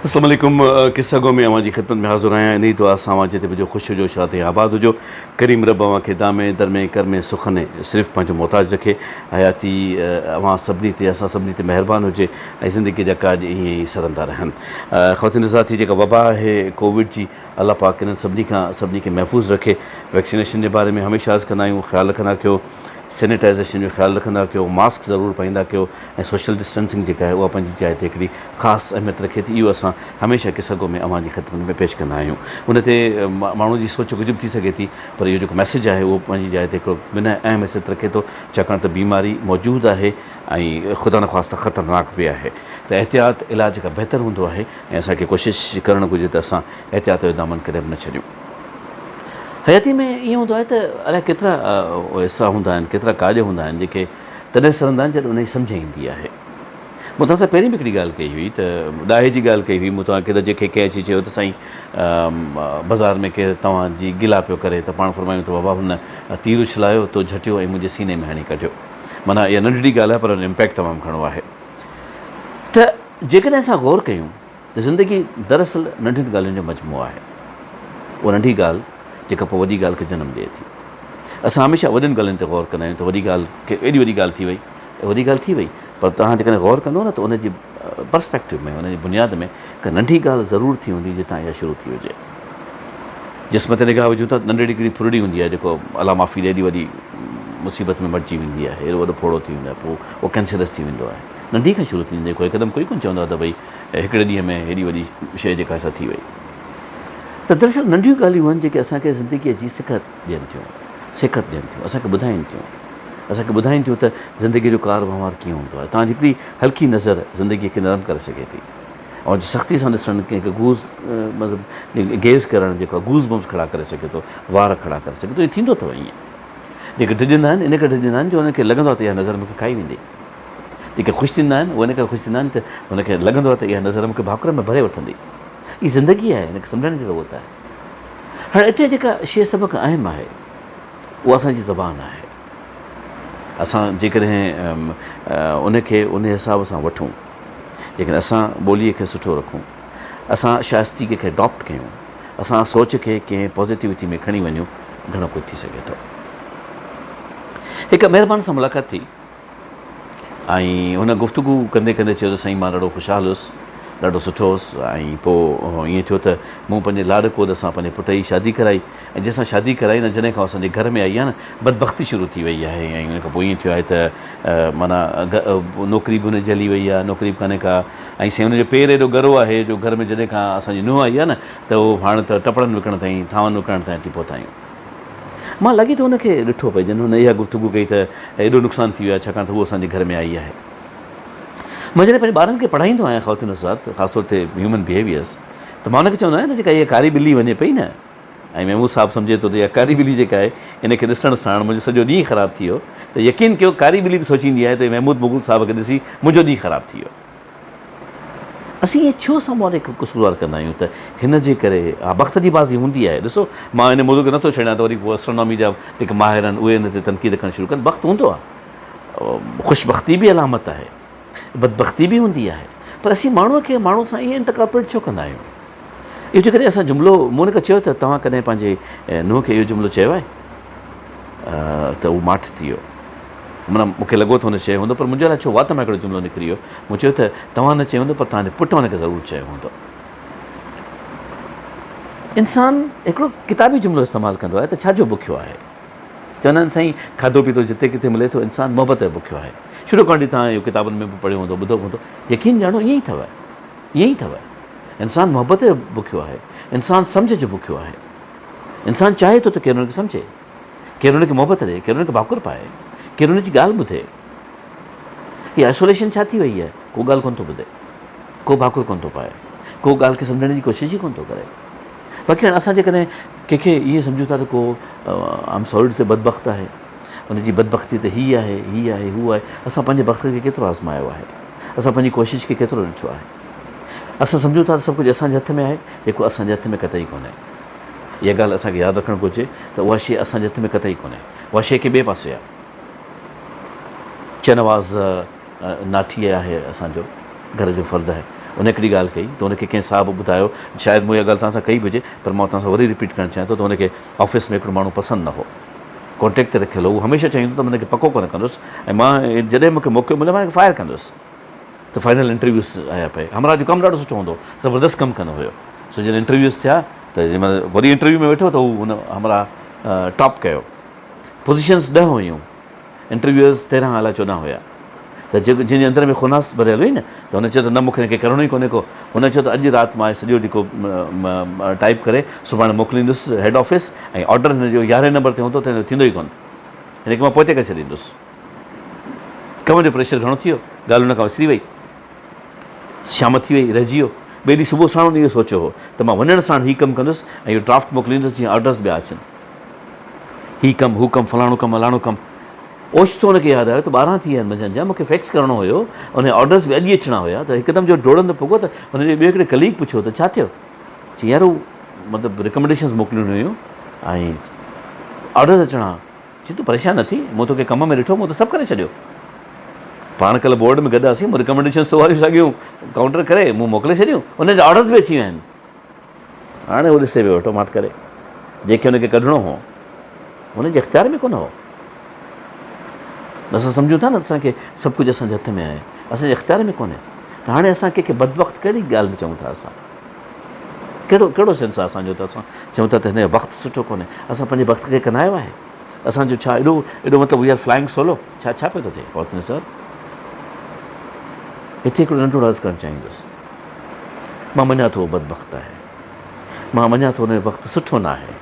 السلام عليڪم قصه گو ۾ اوهان جي خدمت ۾ حاضر آهيان انهي دعا سان اوهان جتي به هجو خوش هجو شاد ۽ آباد هجو ڪريم رب اوهان کي دامي درمي ڪرمي سخني صرف پنهنجو محتاج رکي حياتي اوهان سڀني تي اسان سڀني تي مهربان هجي ۽ زندگي جا ڪاڄ ائين ئي سرندا رهن خواتين حضرات هي جيڪا وبا آهي ڪووڊ جي الله پاڪ انهن سڀني کان سڀني کي محفوظ رکي ويڪسينيشن جي باري ۾ هميشه عرض ڪندا آهيون خيال رکندا ڪيو سينيٽائزيشن جو خيال رکندا ڪيو ماسڪ ضرور پائيندا ڪيو ۽ سوشل ڊسٽنسنگ جيڪا آهي اها پنهنجي جاء تي هڪڙي خاص اهميت رکي ٿي اهو اسان هميشه قصه ۾ اوهان جي خدمت ۾ پيش ڪندا آهيون ان تي ماڻهو جي سوچ ڪجهه به ٿي سگهي ٿي پر اهو جيڪو ميسيج آهي اهو پنهنجي جاء تي هڪڙو بنهه اهم حيثيت رکي ٿو ڇاڪاڻ ته بيماري موجود آهي ۽ خدا نخواسته خطرناڪ به آهي ته احتياط علاج کان بهتر هوندو آهي ۽ اسان کي ڪوشش ڪرڻ گهرجي ته اسان احتياط جو دامن ڪڏهن به نه ڇڏيون. حياتيء ۾ ائين هوندو آهي ته الائي ڪيترا حصا هوندا آهن، ڪيترا ڪاڄ هوندا آهن جيڪي تڏهن سرندا آهن جڏهن ان جي سمجهه ايندي آهي. مون توهان سان پهرين به هڪڙي ڳالهه ڪئي هئي ته ڏاهي جي ڳالهه ڪئي هئي مون توهان کي ته جيڪي ڪنهن اچي چيو ته سائين بازار ۾ ڪير توهان جي گلا پيو ڪري ته پاڻ فرمايون ته بابا هن تير اڇلايو تو جهٽيو ۽ منهنجي سيني ۾ هڻي ڪڍيو. معنيٰ اها ننڍڙي ڳالهه آهي پر ان جو امپيڪٽ تمام گهڻو آهي. ته جيڪڏهن اسان غور ڪيون ته زندگي دراصل ننڍين ڳالهين جو مجموعو آهي. اها ننڍي ڳالهه جيڪا پوء وڏي ڳالهه کي جنم ڏئي ٿي. اسان هميشه وڏين ڳالهين تي غور ڪندا آهيون ته وڏي ڳالهه کي ايڏي وڏي ڳالهه ٿي وئي، وڏي ڳالهه ٿي وئي پر توهان جيڪڏهن غور ڪندو نه ته ان جي پرسپيڪٽو ۾ ان جي بنياد ۾ هڪ ننڍي ڳالهه ضرور ٿي هوندي جتان اها شروع ٿي هجي. جسم تي نگاهه وجهون ٿا ته ننڍڙي هڪڙي ڦرڙي هوندي آهي جيڪو الله معافي ڏئي ايڏي وڏي مصيبت ۾ مٽجي ويندي آهي، ايڏو وڏو ڦوڙو ٿي ويندو آهي پوء اهو ڪينسرس ٿي ويندو آهي. ننڍي کان شروع ٿيندي آهي، هڪدم ڪوئي ڪونه چوندو آهي ته ڀئي هڪڙي ڏينهن ۾ هيڏي وڏي شيء جيڪا سا ٿي وئي. ته دراصل ننڍيون ڳالهيون آهن جيڪي اسان کي زندگيء جي سکت ڏين ٿيون، سيکت ڏين ٿيون، اسان کي ٻڌائين ٿيون، اسان کي ٻڌائين ٿيون ته زندگيء جو ڪار وهنوار ڪيئن هوندو آهي. توهان جي هڪڙي هلڪي نظر زندگيء کي نرم ڪري سگهي ٿي. اوهان جي سختيء سان ڏسڻ ڪنهن کي گوز مطلب گيز ڪرڻ جيڪو آهي گوز بمس کڙا ڪري سگهي ٿو، وار کڙا ڪري سگهي ٿو. ائين ٿيندو اٿو ائين. جيڪي ڊڄندا آهن ان ڪري ڊڄندا آهن جو انهن کي لڳندو آهي ته اها نظر مون کي کائي ويندي. جيڪي خوش ٿيندا آهن اهي ان ڪري خوش ٿيندا آهن ته هن کي لڳندو آهي ته اها نظر مون کي ڀاڪر ۾ ڀري وٺندي. هي زندگي آهي، هن کي سمجهڻ جي ضرورت آهي. هاڻي اتي جيڪا شيء سڀ کان اهم آهي اها اسان جي زبان آهي. اسان جيڪڏهن ان کي ان حساب سان وٺون، جيڪڏهن اسان ٻوليء کي سٺو رکون، اسان شائستگيء کي اڊاپٽ ڪيون، اسان سوچ کي ڪنهن پازيٽيوٽي ۾ کڻي وڃون، گهڻو ڪجهه ٿي سگهي ٿو. هڪ مهربان سان ملاقات ٿي. ۽ هن گفتگو ڪندي ڪندي چيو ته سائين مان ڏاڍو خوشحال هيس، ڏاڍو سٺو هوس ۽ پوء ائين ٿيو ته مون پنهنجي لاڏ ڪوڏ سان پنهنجي پٽ جي شادي ڪرائي ۽ جنهن سان شادي ڪرائي نه جڏهن کان اسان جي گهر ۾ آئي آهي نه بدبختي شروع ٿي وئي آهي ۽ ان کان پوء ائين ٿيو آهي ته معنيٰ نوڪري به هن جي هلي وئي آهي نوڪري به ڪانهي ڪا ۽ سائين هن جو پير ايڏو ڳرو آهي جو گهر ۾ جڏهن کان اسان جي نونهن آئي آهي نه ته اهو هاڻ ته ٽپڙن وڪڻڻ تائين ٿانون وڪڻڻ تائين اچي پهتا آهيون. مان لڳي ٿو هن کي ڏٺو پئي جن هن اها گفتگو ڪئي ته ايڏو نقصان ٿي ويو آهي ڇاڪاڻ ته هوء اسان جي گهر ۾ آئي آهي. مان جڏهن پنهنجي ٻارن کي پڙهائيندو آهيان خواتين حضرات خاص طور تي هيومن بيهيويئرس ته مان هن کي چوندو آهيان ته جيڪا اها ڪاري ٻلي وڃي پئي نه ۽ محمود صاحب سمجهي ٿو ته اها ڪاري ٻلي جيڪا آهي ان کي ڏسڻ ساڻ منهنجو سڄو ڏينهن خراب ٿي ويو ته يقين ڪيو ڪاري ٻلي به سوچيندي آهي ته محمود مغل صاحب کي ڏسي منهنجو ڏينهن خراب ٿي ويو. اسين ائين ڇو سامهون کي قصوروار ڪندا آهيون ته هن جي ڪري ها بخت جي بازي هوندي آهي ڏسو مان ان موضوع کي نٿو ڇيڙيان ته وري پوء اسٽرانامي جا جيڪي ماهر آهن اهي ان تي تنقيد ڪرڻ شروع ڪن بخت هوندو آهي خوش بختي به علامت آهي بدبختي به هوندي آهي پر اسين ماڻهوء کي ماڻهوء سان ائين انٽرڪارپوريٽ ڇو ڪندا آهيون اهو جيڪڏهن اسان جملو مون هن کي چيو ته توهان ڪڏهن پنهنجي نونهن کي اهو جملو چيو آهي ته هو ماٺ ٿي ويو معنيٰ مون کي لڳو ته هن چيو هوندو پر منهنجي الائي ڇو وات مان هڪڙو جملو نڪري ويو مون چيو ته توهان نه چيو هوندو پر توهان جي پٽ هن کي ضرور چيو هوندو انسان هڪڙو ڪتابي جملو استعمال ڪندو آهي ته ڇا جو بکيو آهي چوندا آهن سائين کاڌو پيتو جتي ڪٿي ملي ٿو انسان محبت جو بکيو آهي شروع کان وٺي توهان اهو ڪتابن ۾ به پڙهيو هوندو ٻڌو به هوندو يقين ڄاڻو ائين ئي اٿو ائين ئي اٿو انسان محبت جو بکيو آهي انسان سمجهه جو بکيو آهي انسان چاهي ٿو ته ڪير هن کي سمجهي ڪير هن کي محبت ڏئي، ڪير هن کي ڀاڪر پائي، ڪير هن جي ڳالهه ٻڌي. هي آئسوليشن ڇا ٿي وئي آهي؟ ڪو ڳالهه ڪونه ٿو ٻڌي، ڪو ڀاڪر ڪونه ٿو پائي، ڪو ڳالهه کي سمجهڻ جي ڪوشش ئي ڪونه ٿو ڪري. باقي هاڻي اسان جيڪڏهن ڪنهن کي ائين سمجهون ٿا ته ڪو آئم سوري ٽو سي بدبخت آهي، ان جي بدبختي ته هي آهي، هي آهي، هو آهي، اسان پنهنجي بخت کي ڪيترو آزمايو آهي، اسان پنهنجي ڪوشش کي ڪيترو ڏٺو آهي. اسان سمجهون ٿا ته سڀ ڪجهه اسان جي هٿ ۾ آهي، جيڪو اسان جي هٿ ۾ قطعي ڪونهي. اها ڳالهه اسان کي ياد رکڻ گهرجي ته اها شيء اسان جي هٿ ۾ قطعي ڪونهي. اها شيء ڪنهن ٻئي پاسي آهي. شهنواز ناٺي آهي اسان جو گهر جو فرد آهي. ان هڪڙي ڳالهه ڪئي ته ان کي ڪنهن صاحب ٻڌايو، شايد مون اها ڳالهه توهان سان ڪئي به هجي پر مان توهان سان وري رپيٽ ڪرڻ چاهيان ٿو ته ان کي آفيس ۾ هڪڙو ماڻهو پسند نه هو، ڪانٽريڪٽ تي رکيل هو، هو هميشه چاهيندو ته مان هن کي پڪو ڪونه ڪندس ۽ مان جڏهن مون کي موقعو مليو مان هن کي فائر ڪندس. ته فائنل انٽرويوز آيا پئي، همراهه جو ڪم ڏاڍو سٺو هوندو هو، زبردست ڪم ڪندو هيو، سو جڏهن انٽرويوز ٿيا ته جنهن مهل وري انٽرويو ۾ ويٺو ته هو هن همراهه ٽاپ ڪيو، پوزيشنز ڏهه هيون. انٽرويوئرز 13 الاء 14 هيا ته جيڪو جنهن جي اندر ۾ خناس ڀريل هئي نه ته هن چيو ته نه مون کي هن کي ڪرڻو ئي ڪونهي ڪو. هن چيو ته اڄ رات مان سڄو جيڪو ٽائيپ ڪري سڀاڻي موڪليندس هيڊ آفيس ۽ آرڊر هن جو يارهين نمبر تي هوندو ته هن جو ٿيندو ئي ڪونه. هن کي مان پوئتي ڪري ڇڏيندس. ڪم جو پريشر گهڻو ٿي ويو. ڳالهه هن کان وسري وئي. شام ٿي وئي، رهجي ويو. ٻئي ڏينهن صبح ساڻ هن اهو سوچيو هو ته مان وڃڻ ساڻ هي ڪم ڪندس ۽ اهو ڊرافٽ موڪليندس جيئن آرڊرز ٻيا اچن. هي ڪم، هو ڪم، فلاڻو ڪم، الاڻو ڪم. اوچتو هن کي ياد آيو ته 12 ٿي ويا آهن منجهند جا، مون کي فيڪس ڪرڻو هيو، انهي آرڊرز به اڄ ئي اچڻا هيا ته هڪدم جو ڊوڙندو پڳو ته هن جي ٻئي هڪڙي ڪليگ پڇيو ته ڇا ٿيو؟ چيائين يار هو مطلب ريڪمينڊيشنز موڪلڻيون هيون ۽ آرڊرز اچڻا ها. چي تون پريشان نه ٿي، مون توکي ڪم ۾ ڏٺو، مون ته سڀ ڪري ڇڏيو. پاڻ ڪلهه بورڊ ۾ گڏ هئاسين، مون ريڪمينڊيشنز تو واريون ساڳيون ڪائونٽر ڪري مون موڪلي ڇڏيون، انهن جا آرڊرز به اچي ويا آهن. هاڻي هو ڏسي پيو ويٺو ماٺ ڪري، جنهن کي هن کي ڪڍڻو هو، هن جي اختيار ۾ ڪونه هو. اسان سمجهون ٿا نه اسان کي سڀ ڪجهه اسان جي هٿ ۾ آهي، اسان جي اختيار ۾ ڪونهي. ته هاڻي اسان ڪنهن کي بدبخت ڪهڙي ڳالهه ۾ چئون ٿا اسان؟ ڪهڙو ڪهڙو سينس آهي اسان جو ته اسان چئون ٿا ته هن جو بخت سٺو ڪونهي. اسان پنهنجي بخت کي ڪنايو آهي. اسان جو ڇا ايڏو ايڏو مطلب وي آر فلائنگ سولو ڇا ڇا پيو ٿو ٿئي فوتني صاحب؟ هتي هڪڙو ننڍڙو عرض ڪرڻ چاهيندس. مان مڃان ٿو اهو بدبخت آهي. مان مڃان ٿو هن جو بخت سٺو نه آهي.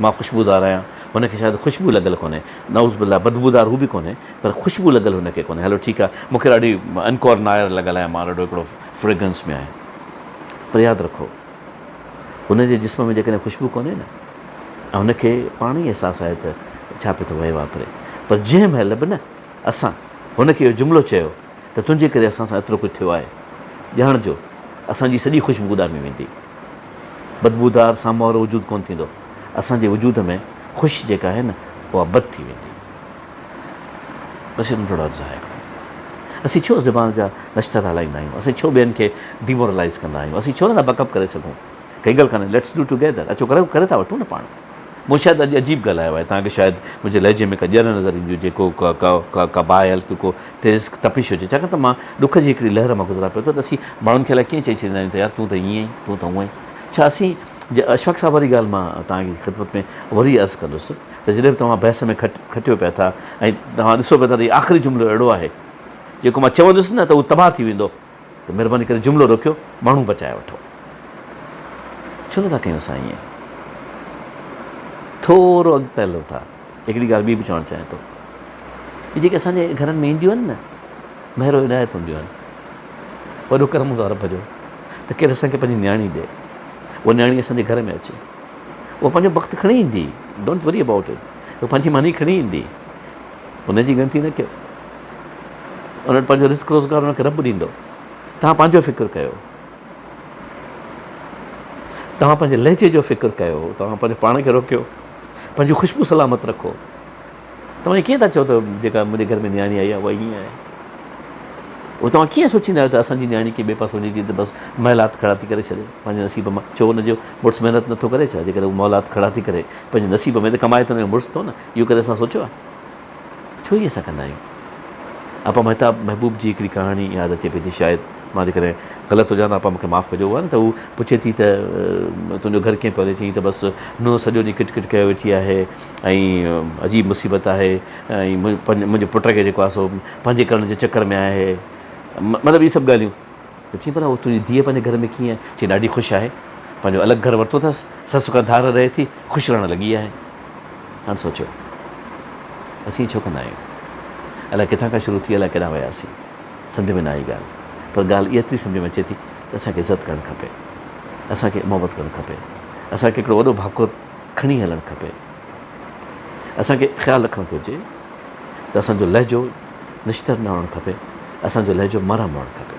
مان خوشبودار آهيان، هن کي شايد خوشبو لڳل ڪونهي. نعوذ بالله بدبودار هو به ڪونهي پر خوشبو لڳل هن کي ڪونهي. هلو ٺيڪ آهي مون کي ڏاڍي انڪور نائر لڳل آهي مان ڏاڍو هڪڙو فريگرنس ۾ آهيان. پر ياد رکو هن جي جسم ۾ جيڪڏهن خوشبو ڪونهي نه ۽ هن کي پاڻ ئي احساس آهي ته ڇا پيو ٿو وهي واپري پر جنهن مهل به نه اسان هن کي اهو جملو چيو ته تنهنجي ڪري اسان سان ايترو ڪجهه ٿيو آهي ڄاڻجو اسان جي سڄي خوشبو اڏامي ويندي. بدبودار سامهون وارو وجود ڪونه ٿيندو. اسان جي وجود ۾ خوش جيڪا آهي نه اها بد ٿي ويندي. بس اهو ننڍڙو عرض آهي هڪڙو. اسين ڇو زبان جا نشتر هلائيندا آهيون؟ اسين ڇو ٻين کي ڊيمورلائيز ڪندا آهيون؟ اسين ڇو نٿا بڪ اپ ڪري سگهون؟ ڪائي ڳالهه ڪانهي ليٽس do together اچو ڪري ڪري ٿا وٺون نه پاڻ. مون شايد اڄ عجيب ڳالهايو آهي توهان کي شايد منهنجي لهجي ۾ ڪا ڄر نظر ايندي هجي ڪو ڪا ڪا ڪا ڪا باهه هلڪي ڪو تيز تپش هجي ڇاڪاڻ ته مان ڏک جي هڪڙي لهر مان گذران پيو ٿو ته اسين ماڻهن کي الائي ڪيئن چئي ڇڏيندا آهيون ته يار تون ته ائين آهين تون ته هونئن آهين ڇا اسين جي اشفاق صاحب واري ڳالهه مان توهان جي خدمت ۾ وري عرض ڪندس ته جڏهن به توهان بحث ۾ کٽ کٽيو پيا ٿا ۽ توهان ڏسو پيا ٿا ته هي آخري جملو اهڙو آهي جيڪو مان چوندس نه ته هو تباهه ٿي ويندو ته مهرباني ڪري جملو روڪيو ماڻهو بچائي وٺو. ڇو نٿا ڪيون اسان ائين؟ ٿورو اڳتي هلون ٿا. هڪڙي ڳالهه ٻي به چوڻ چاهيان ٿو. هي جيڪي اسان جي گهرن ۾ اينديون آهن نه مهر و عنايت هونديون آهن. وڏو ڪرم هوندو آهي رب جو ته ڪير اسان کي پنهنجي نياڻي ڏي. اها نياڻي اسان جي گهر ۾ اچي. اها پنهنجو بخت کڻي ايندي. Don't worry about it. اها پنهنجي ماني کڻي ايندي. ان جي ڳڻتي نه ڪيو. ان وٽ پنهنجو رزق روزگار ان کي رب ڏيندو. توهان پنهنجو فڪر ڪيو. توهان پنهنجي لهجي جو فڪر ڪيو. توهان پنهنجو پاڻ کي روڪيو. پنهنجي خوشبو سلامت رکو. توهان ڪيئن ٿا چئو ته جيڪا منهنجي گهر ۾ نياڻي آئي آهي اها ائين آهي. اهو توهان ڪيئن سوچيندا آهيو ته اسان جي نياڻي ڪنهن ٻئي پاسي وڃي ٿي ته بس محلات کڙا ٿي ڪري ڇڏي پنهنجي نصيب مان. ڇو ان جو مڙس محنت نٿو ڪري ڇا؟ جيڪڏهن هو محلات کڙا ٿي ڪري پنهنجي نصيب ۾ ته ڪمائي ته ان جو مڙس ٿو نه. اهو ڪڏهن اسان سوچيو آهي؟ ڇو ائين اسان ڪندا آهيون؟ آپا مهتاب محبوب جي هڪڙي ڪهاڻي ياد اچي پئي ٿي شايد مان جيڪڏهن غلط هجان ته آپا مون کي معاف ڪجو اها نه ته هو پڇي ٿي ته تنهنجو گهر ڪيئن پيو هلي چيائين ته بس نونهن سڄو ڏينهن ڪٽ ڪٽ ڪيو ويٺي آهي ۽ عجيب مصيبت آهي ۽ منهنجي پٽ کي جيڪو آهي سو پنهنجي ڪرڻ جي چڪر ۾ آهي مطلب اهي سڀ ڳالهيون ته چيائين ڀلا تنهنجي ڌيء پنهنجي گهر ۾ ڪيئن آهي؟ چيائين ڏاڍي خوش آهي، پنهنجو الڳ گهر ورتو اٿس، سس کان ڌار رهي ٿي، خوش رهڻ لڳي آهي. هاڻ سوچيو اسين ڇو ڪندا آهيون؟ الائي ڪٿان کان شروع ٿي الائي ڪيڏانهن وياسين، سمجهه ۾ نه آئي ڳالهه. پر ڳالهه ايتري سمجهه ۾ اچي ٿي ته اسان کي عزت ڪرڻ کپي، اسان کي محبت ڪرڻ کپي، اسان کي هڪڙو وڏو ڀاڪر کڻي هلڻ کپي. اسان کي خيال رکڻ گهرجي ته اسان جو لهجو نشتر نه هئڻ کپي، اسان جو لهجو مرهم هئڻ کپي.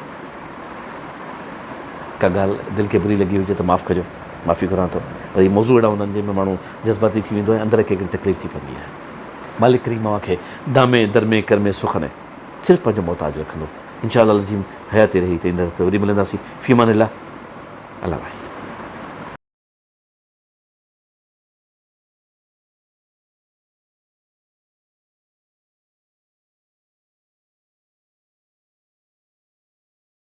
ڪا ڳالهه دل کي بري لڳي هجي ته معاف ڪجو، معافي گهران ٿو. پر اهي موضوع اهڙا هوندا آهن جنهن ۾ ماڻهو جذباتي ٿي ويندو آهي ۽ اندر کي هڪڙي تڪليف ٿي پوندي آهي. مالڪ ڪريم اوهان کي دامي، درمي، ڪرمي، سخني صرف پنهنجو محتاج رکندو. انشاء الله العظيم حياتي رهي ته ايندڙ هفتي وري ملنداسين في امان الله الله واحد.